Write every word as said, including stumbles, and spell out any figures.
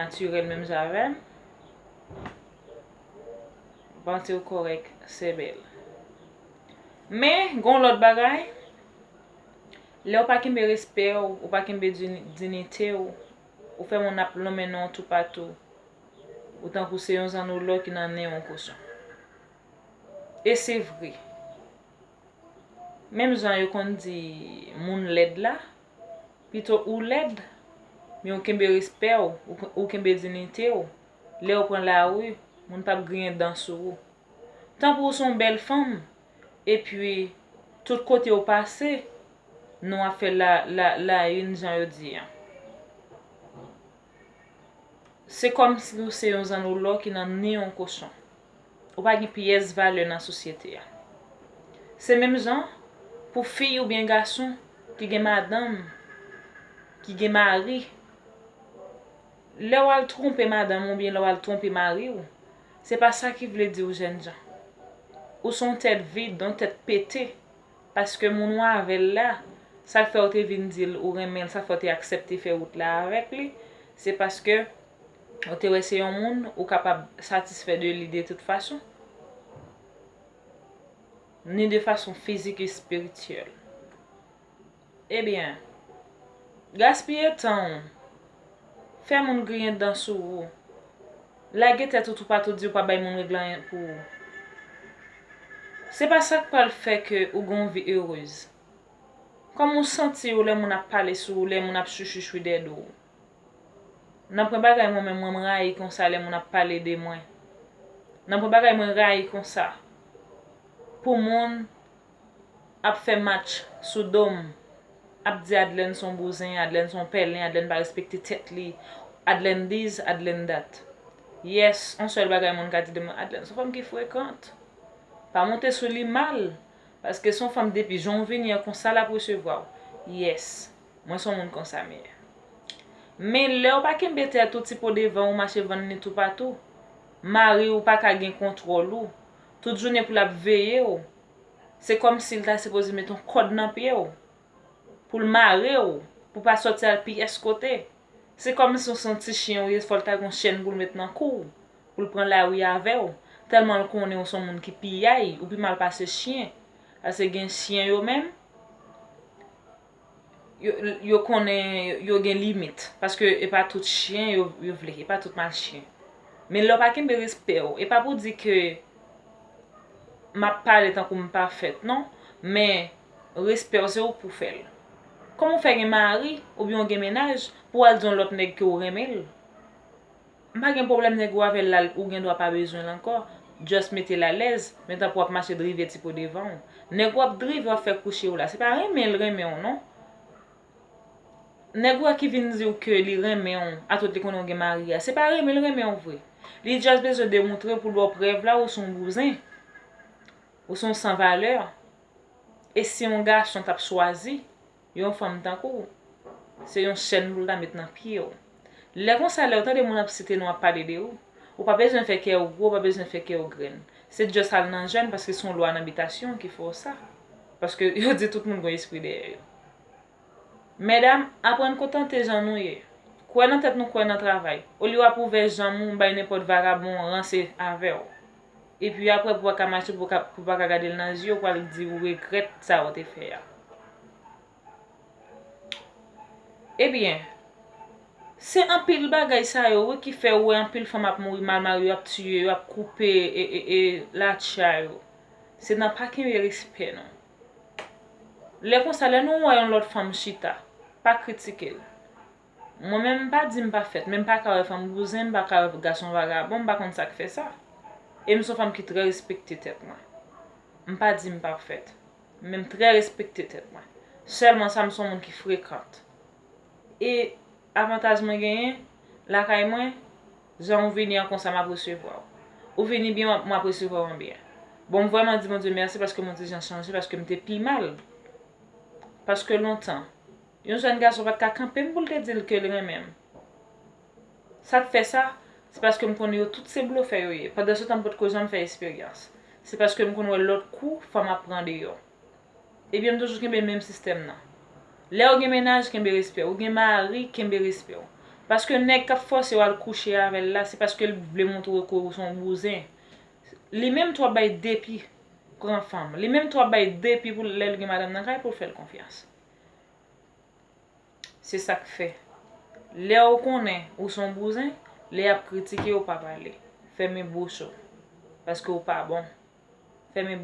natirèl menm jan avè m. Panse w kòrèk, sè bèl. Men, gon lòt bagay, lè w pa kenbe respè w, ou pa kenbe dini- dinite w, ou fè moun ap lonmen non w toupatou. Ou tankou se yon zannolò ki nan nen yon kochon. E se vre. Menm jan yo konn di moun lèd la, pito ou lèd, men ou kenbe respè w, ou, ou kenbe dinite w. Lè w pran lari, moun p ap griyen dan sou ou. Tankou ou se yon bèl fanm, epi tout kote ou pase, non w ap fè la, la, la une jan yo di an. Se kòmsi ou se yon zannolò ki nan nen yon kochon. Ou pa gen pyès valè nan sosyete a. Se menm jan pou fi oubyen gason ki gen madanm, ki gen mari. Lè w al twonpe madanm ou oubyen lè w al twonpe mari w, se pa sa ki vle di w jènjan. Ou se yon tèt vid, yon tèt pete. Paske moun ou avè l la, sa k fè w te vin di l ou renmen l, sa k fè w te aksepte fè wout la avèk li, se paske ou te wè se yon moun ou kapab satisfè de li de tout fason, ni de fason fizik, espirityèl. Ebyen, gaspiye tan w, fè moun griyen dan sou ou, lage tèt ou toupatou, di w pa bay moun regle anyen pou ou. Se pa sa k pral fè ke ou gen yon vi erez. Kòman w santi w lè moun ap pale sou ou, lè moun ap chouchouchou dèyè do w? Nan pwen bagay mwen menm mwen m rayi konsa lè moun ap pale de mwen. Nan pwen bagay mwen rayi konsa. Pou moun ap fè match sou do m, ap di Adlène se yon bouzen, Adlène se yon pèlen, Adlène pa respekte tèt li, Adlène this, Adlène that. Yes, yon sèl bagay moun ka di de mwen, Adlène se yon fanm ki frekant. Pa monte sou li mal, paske se yon fanm depi jan w vini an konsa l ap resevwa w. Yes, mwen se yon moun konsa m ye. Men lè w pa kenbe tèt ou, ti po devan ou mache vann li toupatou. Mari w pa ka gen kontwòl ou. Tout jounen pou l ap veye w. Se kòmsi l ta sipoze met yon kòd nan pye w pou l mare w, pou w pa sòti al pyès kote. Se kòmsi w se yon ti chen w ye, fò l ta gen yon chèn pou l met nan kou w, pou l pran lari avè w, tèlman l konnen w se yon moun ki piyay, ou pi mal pase chen. Paske gen chen yo menm, yo, yo konnen yo gen limit, paske e pa tout chen yo, yo vle, e pa tout mal chen. Men lè w pa kenbe respè w, e pa pou di ke m ap pale tankou m pafèt, non, men respè w se ou k pou fè l. Kòman w fè gen mari, oubyen w gen mennaj, pou w al di yon lòt nèg ke w renmen l? M pa gen pwoblèm nèg ou avè l la, ou gen dwa pa bezwen l ankò. Just mete l alèz, men tanpri w ap mache drive ti po devan w. Nèg w ap drive w ap fè kouche w la, se pa renmen l renmen w non. Nèg ou a ki vin di w ke li renmen w, atòt li konnen w gen mari a, se pa renmen l renmen w vre. Li just bezwen demontre w pou l ba w prèv la ou se yon bouzen. Ou se yon san valè. E si yon gason t ap chwazi yon fanm tankou w, se yon chèn pou l ta met nan pye w. Lè konsa, lè w tande moun ap site non, ap pale de ou, ou pa bezwen fè kè w gwo, ou pa bezwen fè kè w grenn. Se just al nan jèn, paske se yon lwa nan bitasyon ki fè w sa. Paske yo di tout moun gen yon espri dèyè yo. Medam, aprann kontante jan nou ye. Kwè nan tèt nou, kwè nan travay. Olye w ap ouvè janm ou bay nenpòt vagabon ranse avè w. Epi apre pou w pa ka mache, pou w ka, pou w pa ka gade l nan zye, w pral di w regrèt sa w te fè a. Ebyen, se anpil bagay sa yo wi ki fè w wè anpil fanm ap mouri mal mari, yo ap tiye, yo ap koupe e, e, e, latcha yo. Se nan pa kenbe respè non. Lè konsa, lè nou wè yon lòt fanm chita, pa kritike l. Mwen menm, m pa di m pa fèt, men m pa ka wè fanm bouzen, m pa ka wè gason vagabon, m pa konn sa k fè sa. E m se yon fanm ki trè respekte tèt mwen. M pa di m pa fèt, men m trè respekte tèt mwen. Sèlman sa, m se yon moun ki frekant. E avantaj mwen genyen lakay mwen, jan w vini an konsa, m ap resevwa w. Ou vini byen, m ap resevwa w an byen. Bon, m vrèman di Bondye mèsi paske m yon ti jan chanje, paske m te pi mal. Paske lontan, yon jèn gason pa t ka kanpe m pou l te di l ke l renmen m. Sa k fè sa, se paske m konnen yo tout se blofè yo ye. Pandansetan, m potko janm fè esperyans. Se paske m konn wè lòt kou fanm ap pran deyò. Ebyen, m toujou kenbe menm sistèm nan. Lè w gen mennaj, kenbe respè w. Ou gen mari, kenbe respè w. Paske nèg k ap fòse w al kouche avè l la, se paske l vle montre w ke w se yon bouzen. Li menm tou ap bay depi pran fanm. Li menm tou ap bay depi pou lè l gen madanm nan kay pou l fè l konfyans. Se sa k fè. Lè w konnen ou se yon bouzen, lè y ap kritike w, pa pale. Fèmen bouch ou. Paske w pa bon. Fèmen